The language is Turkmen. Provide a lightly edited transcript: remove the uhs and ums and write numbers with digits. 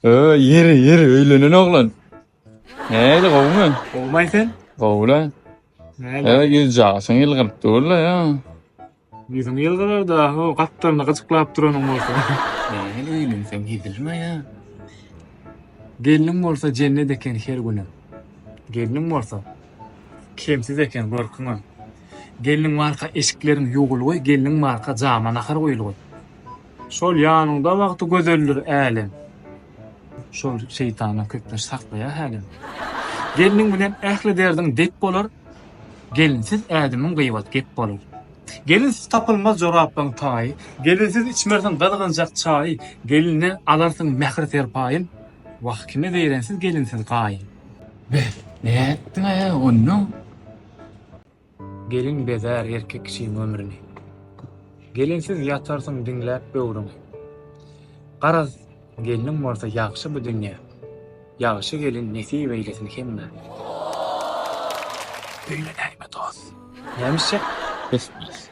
Ö, ýeri, ýeri, öýlenen oglan. Näli gowumy? Gowumaý sen? Gowy-la. Näli? Ö, ýüzjagaşyň ýylgyryp dur-la ýa. Ýüzüň ýylgyrar-da, ho, gapdalyny gyjyklap duranyň bolsa. Näli öýlenseň hezilmi ýa? Gelniň bolsa jennet eken her günüň. Gelniň bolsa kemsiz eken görküňem. Gelniň barka eşikleriň ýuwulgy, gelniň barka jama nahar guýulgy. Şol ýanyňda wagty gözeldir älem. Şol şeýtandan köplenç saklaýar hälem. Gelniň bilen ähli derdiň dep bolar, Gelinsiz ädimiň gybat gep bolar. Gelinsiz tapylmaz joraplaň taýy, Gelinsiz içmersiň gyzgynjak çaýy, Gelinden alarsyň mähir serpaýyn, Wah, kime zeýrensiz gelinsiz gaýyn. Be, nätdiň-ä onda? Gelin bezär erkek kişiň ömrüni. Gelinsiz ýatarsyň diňläp böwrüňi. Garaz, gelniň bolsa ýagşy bu dünýe. Ýagşy gelin nesip eýlesin hemmä. Öýlenäýme dos. Näme içjek? Bes bes.